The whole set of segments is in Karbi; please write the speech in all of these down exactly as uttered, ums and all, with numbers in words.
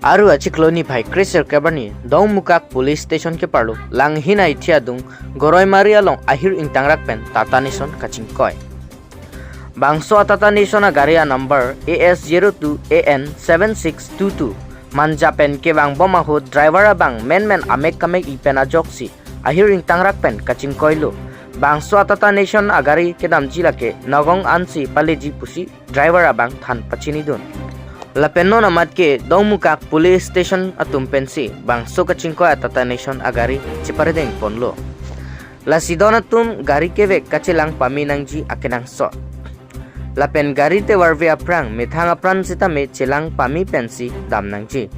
Aru achiklo niphai kre-sirkep arni Dongmukak Police Station keparlo Langhin Aithe adung Goroimari along ahir ingtangrak pen Tata Nexon kachingkoi. Bangso a-Tata Nexon agari a-number A S zero two A N seven six two two manja pen kevangbom ahut driver abang menmen amek kamek-i pen ajoksi ahir ingtangrak pen kachingkoilo. Bangso a-Tata Nexon agari kedamji lake Nagaon ansi paleji pusi driver abang than pachinidun. Lapen non amat ke Dongmukak Police Station atum pensi bangso kachingkoi a-Tata Nexon agari cheparedeng ponlo. Lasi don atum gari kevek kachelang pame nangji akenangsot. Lapen gari tevarve aphrang methang apran sitame chelang pame pensi dam nangji.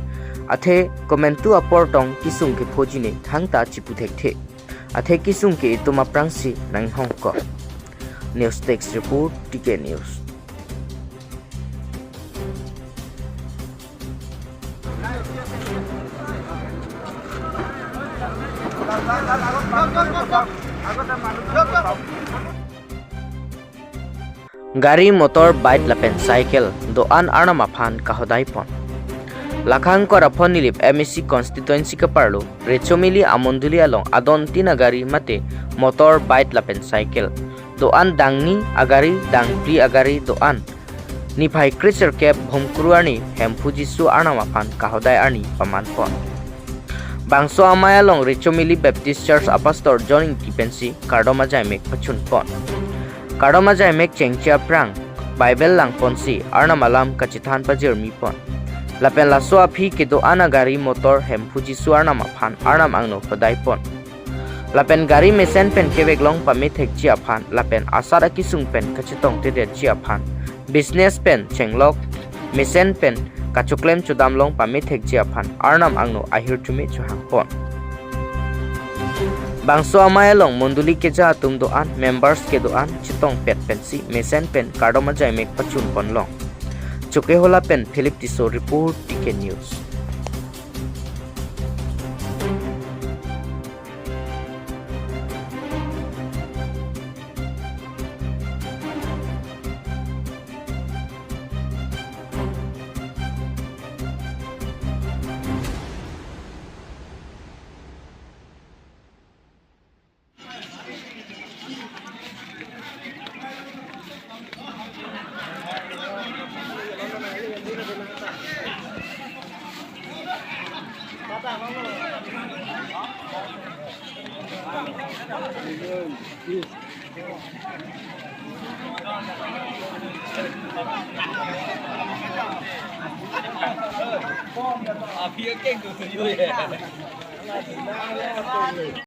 Athe komantu apor tong kesung kephoji ne thangta chipu thekthe. Athe kesung ke itum aphrangsi nanghongkok. News Desk Report, T K News. Gari, motor, bike lapen cycle do-an arnam aphan kahodai pon. Lakhang Koraphon Nilip M A C constituency keparlo Rechomili amondoli along adon tin agari mate motor, bike lapen cycle do-an dangni agari dangphli agari do-an niphai kre-sirkep Bhomkuru arni Hemphu Jisu arnam aphan kahodai arni paman pon. Bangso amei along Rechomili Baptist Church a-pastor John Ingti pensi kardom ajaimek pachun pon. Kardom ajaimek chengche aphrang Bible lang ponsi arnam alam kachethan pajirmi pon. Lapen laso aphi kedo-an agari motor Hemphu Jisu arnam aphan arnam angno hodai pon. Lapen gari mesen pen keveklong pame thekji aphan lapen asat akesung pen kachetongtedetji aphan, business pen chenglok mesen pen kachoklem chodamlong pame thekji aphan arnam angno ahirjume chohang pon. Bangso amei along mondoli keja atum do-an, members kedo-an chetongpet pensi mesen pen kardom ajaimek pachun ponlong. Chokihola pen Philip Tisso report, T K News.